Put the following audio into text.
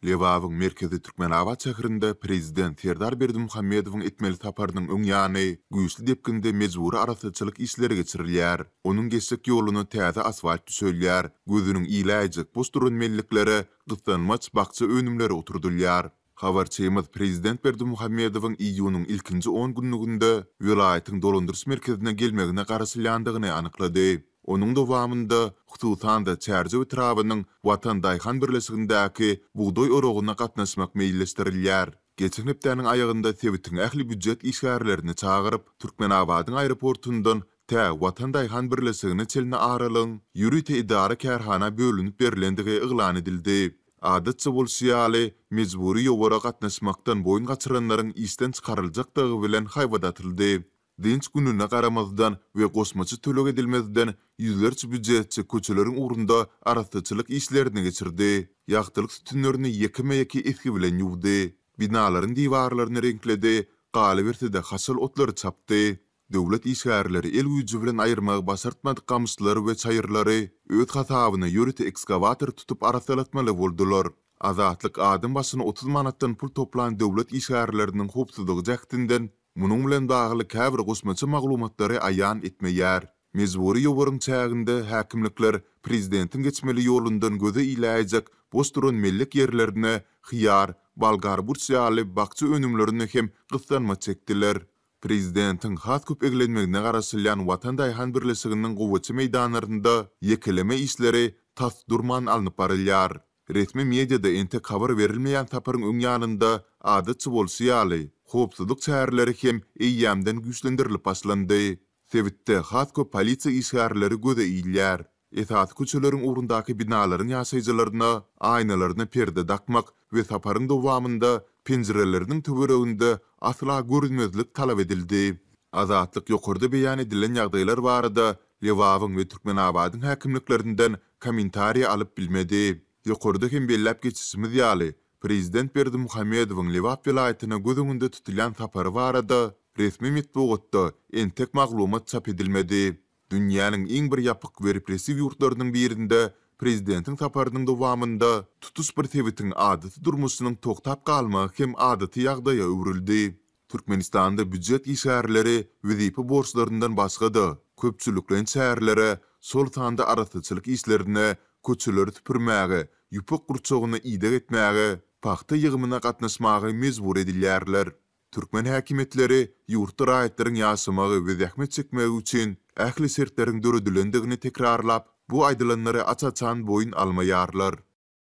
Lebabyň merkezi Türkmenabat şäherinde prezident Serdar Berdimuhamedowyň etmeli saparynyň öň ýany güýçli depginde mejbury arassaçylyk işleri geçirilýär. Onuň geçjek ýoluna täze asfalt düşelýär, gözüniň iläýjek boş duran melliklere gyssanmaç bakja önümleri oturdylýar. Habarçymyz prezident Berdimuhamedowyň iýunyň ilkinji on günlüginde welaýatyň dolandyryş merkezine gelmegine garaşylýandygyny anyklady. Onuň dowamynda, hususan-da, Çärjew etrabynyň Watan daýhan birleşigindäki bugdaý oragyna gatnaşmak meýilleşdirilýär. Geçen hepdäniň aýagynda sebitiň ähli býujet işgärlerini çagyryp, Türkmenabadyň aeroportundan tä Watan daýhan birleşigine çenli aralygyň ýörite edara-kärhana bölünip berlendigi yglan edildi. Adatça bolşy ýaly, mejbury ýowara gatnaşmakdan boýun gaçyranlaryň işden çykaryljakdygy bilen haýbat atyldy. Dynç gününe garamazdan we goşmaça töleg edilmezden ýüzlerçe býujetçi köçeleriň ugrunda arassaçylyk işlerini geçirdi, ýagtylyk sütünlerini ýekeme-ýeke esgi bilen ýuwdy, binalaryň diwarlaryny reňkledi, galyberse-de haşal otlary çapdy. Döwlet işgärleri el güýji bilen aýyrmagy başartmadyk gamyşlary we çaýyrlary öz hasabyna ýörite ekskawator tutup arassalatmaly boldular. Azatlyk adam başyna 30 manatdan pul toplan döwlet işgärleriniň howpsuzlygy jähtinden Munuň bilen bagly käbir goşmaça maglumatlary aýan etmeýär. Mejbury ýowaryň çäginde häkimlikler prezidentiň geçmeli ýolundan göze iläýjek boş duran mellek ýerlerine hyýar, bolgar burç ýaly bakja önümlerini hem gyssanmaç çekdiler. Prezidentiň has köp eglenmegine garaşylýan Watan daýhan birleşiginiň gowaça meýdanlarynda ýekeleme işleri tas durman alnyp barylýar. Resmi mediada entek habar berilmeýän saparyň öň ýanynda, adatça bolşy ýaly, howpsuzlyk çäreleri hem eýýämden güýçlendirilip başlandy. Sebitde has köp polisiýa işgärleri göze ilýär. Esasy köçeleriň ugrundaky binalaryň ýaşaýjylaryna aýnalaryna perde dakmak we saparyň dowamynda penjireleriniň töwereginde asla görünmezlik talap edildi. Azatlyk ýokarda beýan edilen ýagdaýlar barada Lebabyň we Türkmenabadyň häkimliklerinden kommentariý alyp bilmedi. Ýokarda hem belläp geçişimiz ýaly, prezident Berdimuhamedowyň Lebap welaýatyna göz öňünde tutulýan sapary barada resmi metbugatda entek maglumat çap edilmedi. Dünýäniň iň bir ýapyk we repressiw ýurtlarynyň birinde prezidentiň saparynyň dowamynda tutuş bir sebitiň adaty durmuşynyň togtap galmagy hem adaty ýagdaýa öwrüldi. Türkmenistanda býujet işgärleri wezipe borçlaryndan başga-da, köpçülikleýin çärelere, şol sanda arassaçylyk işlerine, köçeleri süpürmäge, ýüpek gurçugyna ideg etmäge, pagta ýygymyna gatnaşmaga mejbur edilýärler. Türkmen häkimiýetleri ýurtda raýatlaryň ýaşamagy we zähmet çekmegi üçin ähli şertleriň döredilendigini tekrarlap, bu aýdylanlary aç-açan boýun almaýarlar.